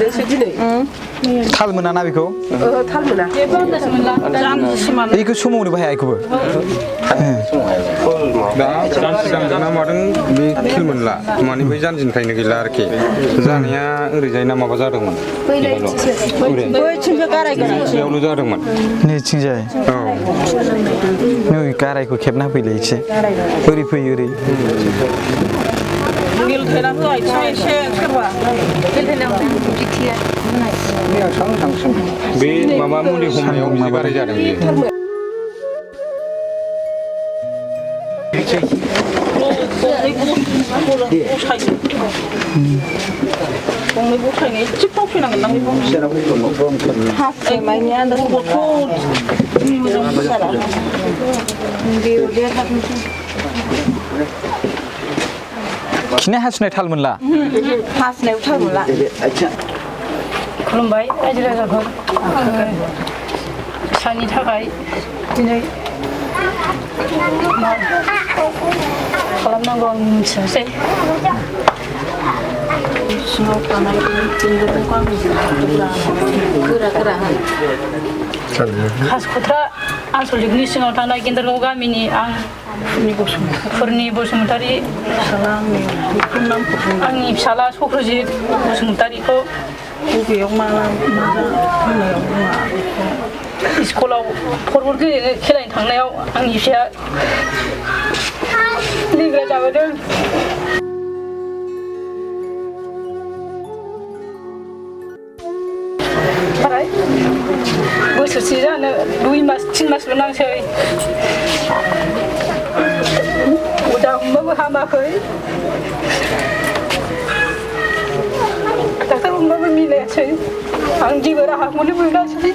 मोनदोंसो दिनै थाल मोना ना बेखौ थाल मोना बेखौ समावनो बाहाया बेखौबो दा जानसि जांजना मादों बे खेल मोनला माने बै जानजिनिफ्रायनो गैला आरोखि जानाया ओरैजाय ना माबा जादोंमोन बैथिंजायावल' जादोंमोन नैथिंजाय औ नै गारायखौ खेबना होफैलाय एसे ओरै फैयो ओरै बे माबा मुलि हमनायाव बिदि गाराय जादों बेयो खिनाय हासुनाय थाल मोनला हासुनायाव थाल मोनला खुलुमबाय रायजो राजाखौ सानि थाखाय दिनै मा खालामनांगौ आं मिथियासै सिङाव थानाय गोरा हासखुथ्रा आनसलिकनि सिङाव थानाय गेन्द्रगाव गामिनि आं पुर्नि बसुमतारी आंनि फिसाला सक्रजित बसुमतारीखौ बबेयाव स्कुलाव फुटबल गेलेनो खेलायनो थांनायाव आंनि फिसाया लिग्रा जाबोदों ओमफ्राय बोसोरसे जानो 2 मास 3 मासल' नांसै अजा हमबाबो हामाखै डाक्टार हमबाबो मिलायासै आं जेबो राहाखौनो मोनासै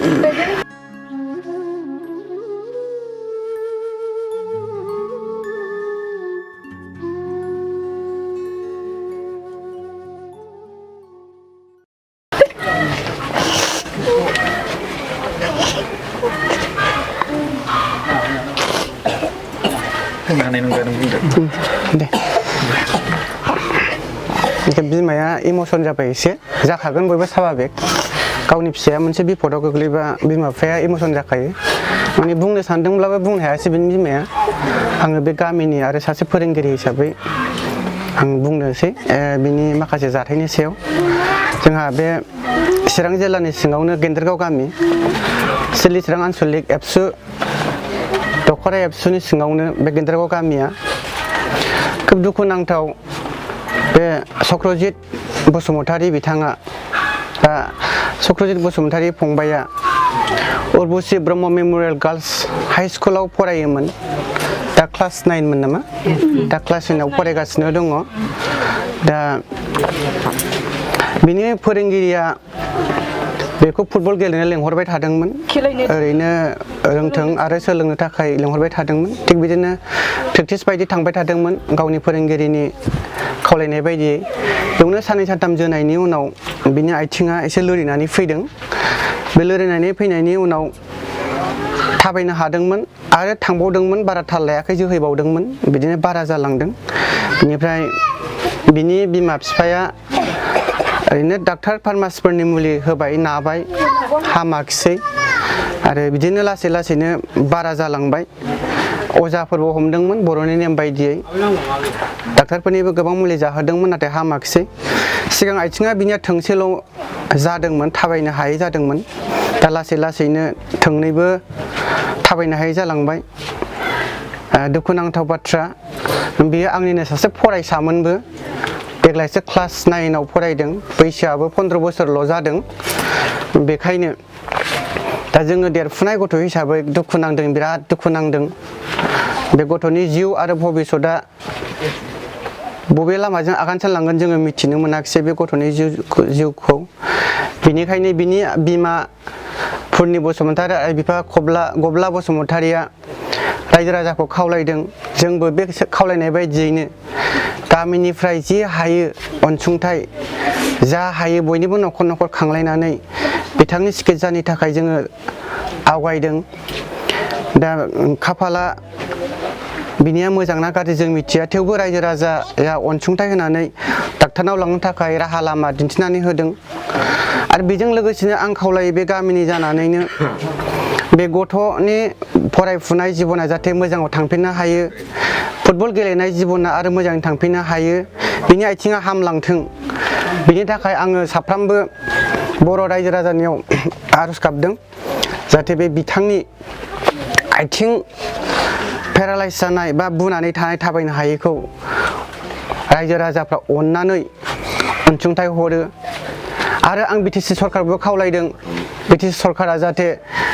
बिमाया इमोसन जाबाय एसे जाखागोन बयबो स्वाभाबिक गावनि फिसाया मोनसे बिपदाव गोग्लैबा बिमा बिफाया इमोसन जाखायो माने बुंनो सानदोंब्लाबो बुंनो हायासै बिनि बिमाया आङो बे गामिनि आरो सासे फोरोंगिरि हिसाबै आं बुंनोसै बिनि माखासे जाथायनि सायाव जोंहा बे चिरां जिल्लानि सिङावनो गेन्द्रगाव गामि सिलिचिरां आनसलिक एबसु दख'रा एबसुनि सिङावनो बे गेन्द्रगाव गामिया खोब दुखुनांथाव बे सक्रजित बसुमतारी बिथाङा दा सक्रजित बसुमतारी फंबाया उर्बुसि ब्रह्म मेमरियेल गार्लस हाइ स्कुलाव फरायोमोन दा क्लास 9 मोन नामा दा क्लास 9 आव फरायगासिनो दङ दा बिनि फोरोंगिरिया बेखौ फुटबल गेलेनो लेंहरबाय थादोंमोन ओरैनो रोंथों आरो सोलोंनो थाखाय लेंहरबाय थादोंमोन थिग बिदिनो प्रेक्टिस बायदि थांबाय थादोंमोन गावनि फोरोंगिरिनि खावलायनाय बायदियै बेयावनो साननै सानथाम जोनायनि उनाव बिनि आथिङा एसे लोरिनानै फैदों बे लोरिनानै फैनायनि उनाव थाबायनो हादोंमोन आरो थांबावदोंमोन बारा थाल लायाखै जोहैबावदोंमोन बिदिनो बारा जालांदों बिनिफ्राय बिनि बिमा बिफाया ओरैनो डाक्टार फार्मासिफोरनि मुलि होबाय नाबाय हामाखिसै आरो बिदिनो लासै लासैनो बारा जालांबाय अजाफोरबो हमदोंमोन बर'नि नेम बायदियै डाक्टारफोरनिबो गोबां मुलि जाहोदोंमोन नाथाय हामाखिसै सिगां आथिङा बिनिया थोंसेल' जादोंमोन थाबायनो हायै जादोंमोन दा लासै लासैनो थोंनैबो थाबायनो हायै जालांबाय दुखुनांथाव बाथ्रा बियो आंनिनो सासे फरायसामोनबो देग्लायसो क्लास 9 आव फरायदों बैसोआबो 15 बोसोरल' जादों बेखायनो दा जोङो देरफुनाय गथ' हिसाबै दुखु नांदों बिराद दुखु नांदों बे गथ'नि जिउ आरो भबिसतआ बबे लामाजों आगान सुरलांगोन जोङो मिथिनो मोनाखिसै बे गथ'नि जिउखौ बेनिखायनो बिनि बिमा पुर्नि बसुमतारी आरो बिफा गब्ला बसुमतारीया रायजो राजाखौ खावलायदों जोंबो बे खावलायनाय बायदियैनो गामिनिफ्राय जि हायो अनसुंथाइ जा हायो बयनिबो न'खर न'खर खांलायनानै बिथांनि सिकित्सानि थाखाय जोङो आवगायदों दा खाफाला बिनिया मोजां ना गाज्रि जों मिथिया थेवबो रायजो राजाया अनसुंथाइ होनानै डाक्टारनाव लांनो थाखाय राहा लामा दिन्थिनानै होदों आरो बेजों लोगोसेनो आं खावलायो बे गामिनि जानानैनो बे गथ'नि फरायफुनाय जिबना जाहाथे मोजाङाव थांफिननो हायो फुटबल गेलेनाय जिबना आरो मोजाङै थांफिननो हायो बिनि आथिङा हामलांथों बिनि थाखाय आङो साफ्रोमबो बर' रायजो राजानियाव आर'ज गाबदों जाहाथे बे बिथांनि आथिं पेरालाइज जानाय बा बुनानै थानाय थाबायनो हायैखौ रायजो राजाफ्रा अननानै अनसुंथाइ हरो आरो आं बिटिसि सरकारबो खावलायदों बिटिसि सरकारा जाहाथे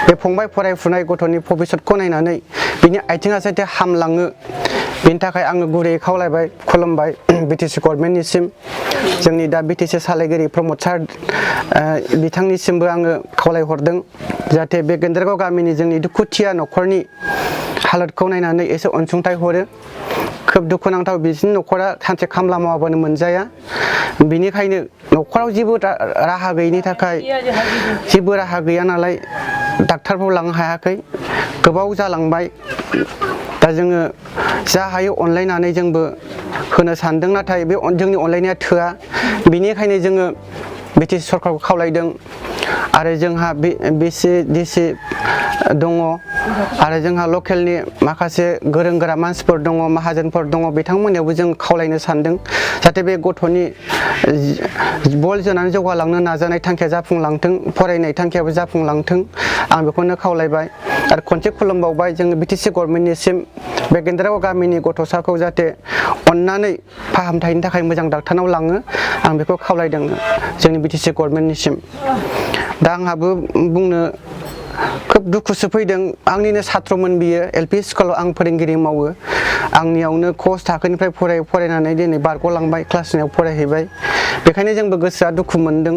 बे फंबाय फरायफुनाय गथ'नि भबिसतखौ नायनानै बिनि आथिङा जाहाथे हामलाङो बेनि थाखाय आङो गुरैयै खावलायबाय खुलुमबाय बिटिसि गभर्नमेन्टनिसिम जोंनि दा बिटिसि सालायगिरि प्रमद सार बिथांनिसिमबो आङो खावलायहरदों जाहाथे बे गेन्द्रागाव गामिनि जोंनि दुखुथिया न'खरनि हालोदखौ नायनानै एसे अनसुंथाइ हरो खोब दुखुनांथाव बिसिनि न'खरा सानसे खामला मावाबानो मोनजाया बिनिखायनो न'खराव जेबो राहा गैयिनि थाखाय जेबो राहा गैया नालाय डाक्टारफ्राव लांनो हायाखै गोबाव जालांबाय दा जोङो जा हायो अनलायनानै जोंबो होनो सानदों नाथाय बे जोंनि अनलायनाया थोआ बिनिखायनो जोङो बिटिसि सरकारखौ खावलायदों आरो जोंहा बिसिडिसि दङ आरो जोंहा लकेलनि माखासे गोरों गोरा मानसिफोर दङ माहाजोनफोर दङ बिथांमोननियावबो जों खावलायनो सानदों जाहाथे बे गथ'नि बल जोनानै जौगालांनो नाजानाय थांखिया जाफुंलांथों फरायनाय थांखियाबो जाफुंलांथों आं बेखौनो खावलायबाय आरो खनसे खुलुमबावबाय जोङो बिटिसि गभर्नमेन्टनिसिम बे गेन्द्रागाव गामिनि गथ'साखौ जाहाथे अननानै फाहामथायनि थाखाय मोजां डाक्टारनाव लाङो आं बेखौ खावलायदों जोंनि बिटिसि गभर्नमेन्टनिसिम दा आंहाबो बुंनो खोब दुखुसो फैदों आंनिनो सात्रमोन बियो एलपि स्कुलाव आं फोरोंगिरि मावो आंनियावनो कस थाखोनिफ्राय फरायनानै दिनै बारग'लांबाय क्लास 9आव फरायहैबाय बेखायनो जोंबो गोसोआ दुखु मोनदों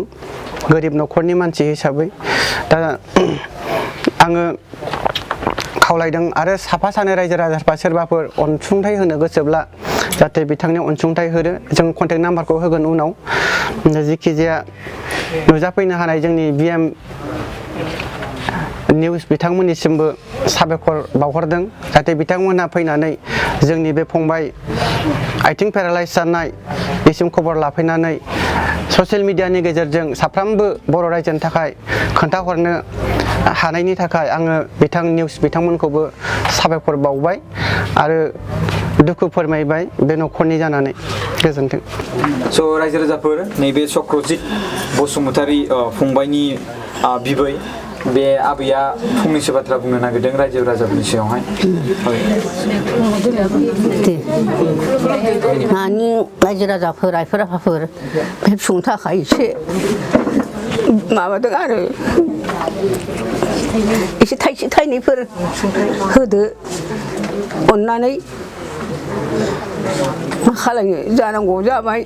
गोरिब न'खरनि मानसि हिसाबै दा आङो खावलायदों आरो साफा सानै रायजो राजाफ्रा सोरबाफोर अनसुंथाइ होनो गोसोब्ला जाहाथे बिथांनि अनसुंथाइ होदो जों कन्टेक्ट नाम्बारखौ होगोन उनाव जिखि जाया नुजाफैनो हानाय जोंनि बिएम निउस बिथांमोननिसिमबो साबायखर बावहरदों जाहाथे बिथांमोनहा फैनानै जोंनि बे फंबाय आथिं पेरालाइज जानाय बिसिम खबर लाफैनानै ससियेल मिडियानि गेजेरजों साफ्रोमबो बर' रायजोनि थाखाय खोन्थाहरनो हानायनि थाखाय आङो निउस बिथांमोनखौबो साबायखर बावबाय आरो दुखु फोरमायबाय बे न'खरनि जानानै गोजोन्थों। स' रायजो राजाफोर नैबे चक्रजित बसुमतारी फंबायनि बिबै बे आबैया फंनैसो बाथ्रा बुंनो नागिरदों रायजो राजाफोरनि सिगाङावहाय मानि रायजो राजाफोर आइफोर आफाफोर बे फिसौनि थाखाय एसे माबादों आरो एसे थाइसे थाइनैफोर होदो अननानै मा खालामनो जानांगौ जाबाय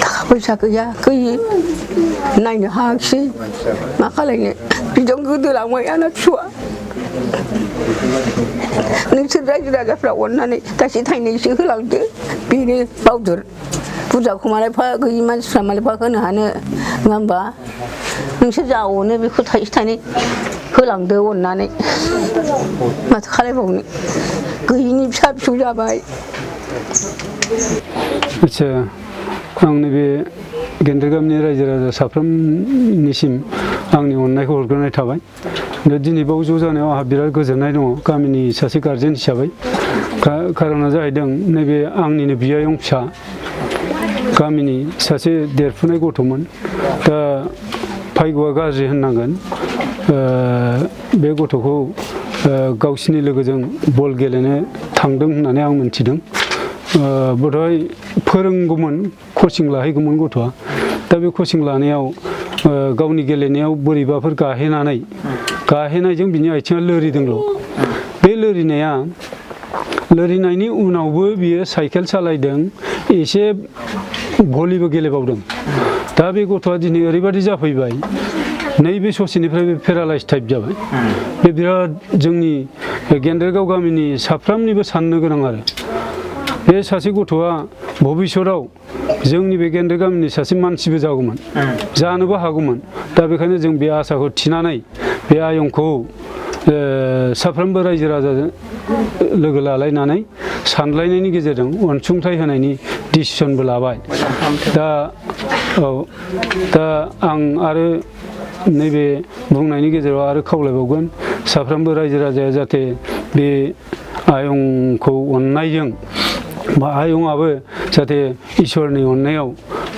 थाखा फैसा गैया गैयि नायनो हायाखिसै मा खालामनो बिदियावनो गोदोलांबाय आंना फिसौआ नोंसोर रायजो राजाफ्रा अननानै थाइसे थाइनैसो होलांदो बेनो बावदोर बुरजाखौ मालायफा गैयि मानसिफ्रा मालायफा होनो हानो नङा होमबा नोंसोर जा अनो बेखौ थाइसे थाइनै होलांदो अननानै माथो खालायबावनो गैयिनि फिसा फिसौ जाबाय। आच्छा आं नैबे गेन्द्रागावनि रायजो राजा साफ्रोमनिसिम आंनि अननायखौ हरग्रोनाय थाबाय दा दिनै बाव ज' जानायाव आंहा बिराद गोजोननाय दङ गामिनि सासे गारजेन हिसाबै खारना जाहैदों नैबे आंनिनो बियायं फिसा गामिनि सासे देरफुनाय गथ'मोन दा भाग्यआ गाज्रि होननांगोन बे गथ'खौ गावसिनि लोगोजों बल गेलेनो थांदों होननानै आं मिथिदों बोधहय फोरोंगौमोन कचिं लाहैगौमोन गथ'आ दा बे कचिं लानायाव गावनि गेलेनायाव बोरैबाफोर गाहेनायजों बिनि आथिङा लोरिदोंल' बे लोरिनायनि उनावबो बियो साइकेल सालायदों एसे भलिबो गेलेबावदों दा बे गथ'आ दिनै ओरैबादि जाफैबाय नैबे ससेनिफ्राय बे पेरालाइज टाइप जाबाय बे बिराद जोंनि गेन्द्रागाव गामिनि साफ्रोमनिबो साननो गोनां आरो बे सासे गथ'आ भबिष्यताव जोंनि बे गेन्द्रागाव गामिनि सासे मानसिबो जागौमोन जानोबो हागौमोन दा बेखायनो जों बे आसाखौ थिनानै बे आयंखौ साफ्रोमबो रायजो राजाजों लोगो लालायनानै सानलायनायनि गेजेरजों अनसुंथाइ होनायनि डिसिसनबो लाबाय दा आं आरो नैबे बुंनायनि गेजेराव आरो खावलायबावगोन साफ्रोमबो रायजो राजाया जाहाथे बे आयंखौ अननायजों बा आयंआबो जाहाथे इसोरनि अननायाव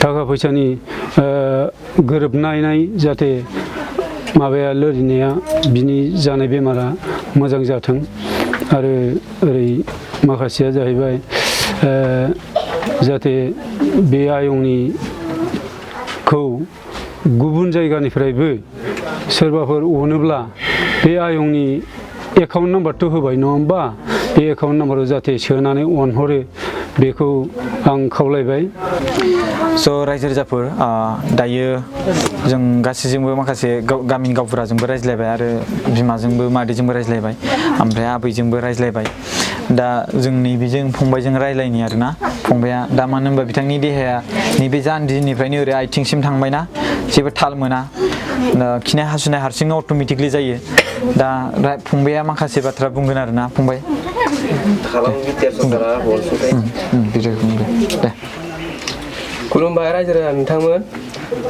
थाखा फैसानि गोरोबनाय जाहाथे माबाया लोरिनाया बिनि जानाय बेमारा मोजां जाथों आरो ओरै माखासेया जाहैबाय जाहाथे बे आयंनिखौ गुबुन जायगानिफ्रायबो सोरबाफोर अनोब्ला बे आयंनि एकाउन्ट नाम्बारथ' होबाय नङा होमबा बे एकाउन्ट नाम्बाराव जाहाथे सोनानै अनहरो बेखौ आं खावलायबाय। स' रायजो राजाफोर दायो जों गासैजोंबो माखासे गामिनि गावबुराजोंबो रायज्लायबाय आरो बिमाजोंबो मादैजोंबो रायज्लायबाय ओमफ्राय आबैजोंबो रायज्लायबाय दा जों नैबेजों फंबायजों रायज्लायनि आरोना फंबाया दा मानो होनबा बिथांनि देहाया नैबे जान्जिनिफ्रायनो ओरै आथिंसिम थांबायना जेबो थाल मोना खिनाय हासुनाय हारसिंनो अट'मेटिकलि जायो दा फंबाया माखासे बाथ्रा बुंगोन आरोना फंबाय खुलुमबाय रायजो राजा नोंथांमोन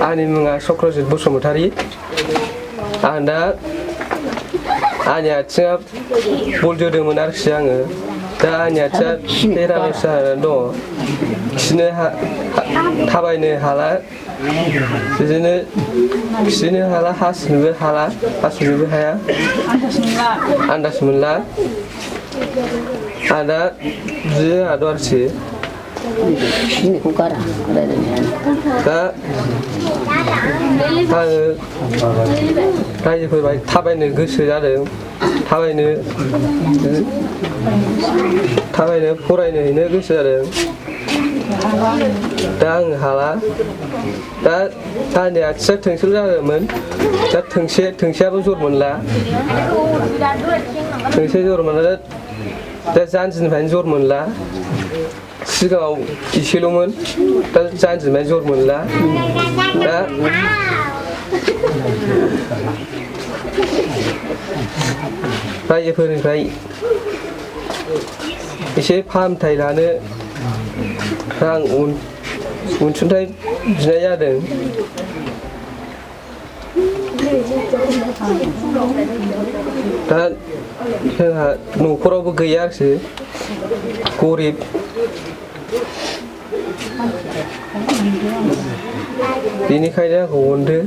आंनि मुङा चक्रजित बसुमतारी आं दा आंनि आथिङा बल जोदोंमोन आरोखि आङो दा आंनि आथिङा पेरालाइस जानानै दङ खिनो थाबायनो हाला बिदिनो खिनो हाला हासुनोबो हाया आन्दाज मोनला आं दा बिदि आरो आरोखि दा आङो रायजोफोरबाय थाबायनो गोसो जादों थाबायनो फरायनो हैनो गोसो जादों दा आङो हाला दा आंनि आथिङा थोंसेल' जादोंमोन दा थोंसेयाबो जर मोनला थोंसे जर मोनला दा जानजिनिफ्रायनो जर मोनला सिगाङाव एसेल'मोन दा जानजिनिफ्राय जर मोनला दा रायजोफोरनिफ्राय एसे फाहामथाय लानो रां अनसुंथाइ बिनाय जादों दा जोंहा न'खरावबो गैया आरोखि गरिब बेनिखायनो आंखौ अनदो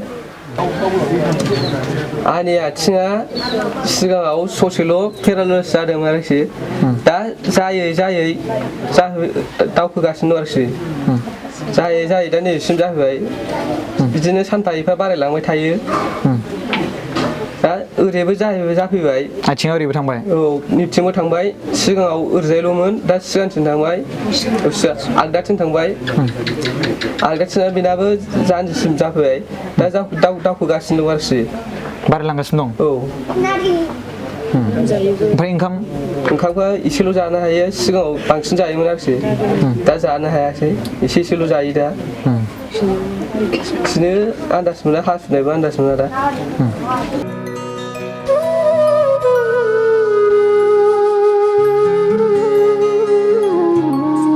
आंनि आथिङा सिगाङाव ससेल' पेरालाइस जादोंमोन आरोखि दा जायै दावखोगासिनो दं आरोखि जायै दा नैसिम जाफैबाय बिदिनो सानफा एफा बारायलांबाय थायो दा ओरैबो जाफैबाय आथिङा ओरैबो थांबाय औ निथिंबो थांबाय सिगाङाव ओरैजायल'मोन दा सिगांथिं थांबाय आगदाथिं थांबाय आगदाथिंना बेनाबो जानजिसिम जाफैबाय दा दावखोगासिनो दं आरोखि बारायलांगासिनो दं औ ओमफ्राय ओंखामखौ एसेल' जानो हायो सिगाङाव बांसिन जायोमोन आरोखि दा जानो हायासै एसेल' जायो दा खिनो आन्दाज मोना हासुनायबो आन्दाज मोना दा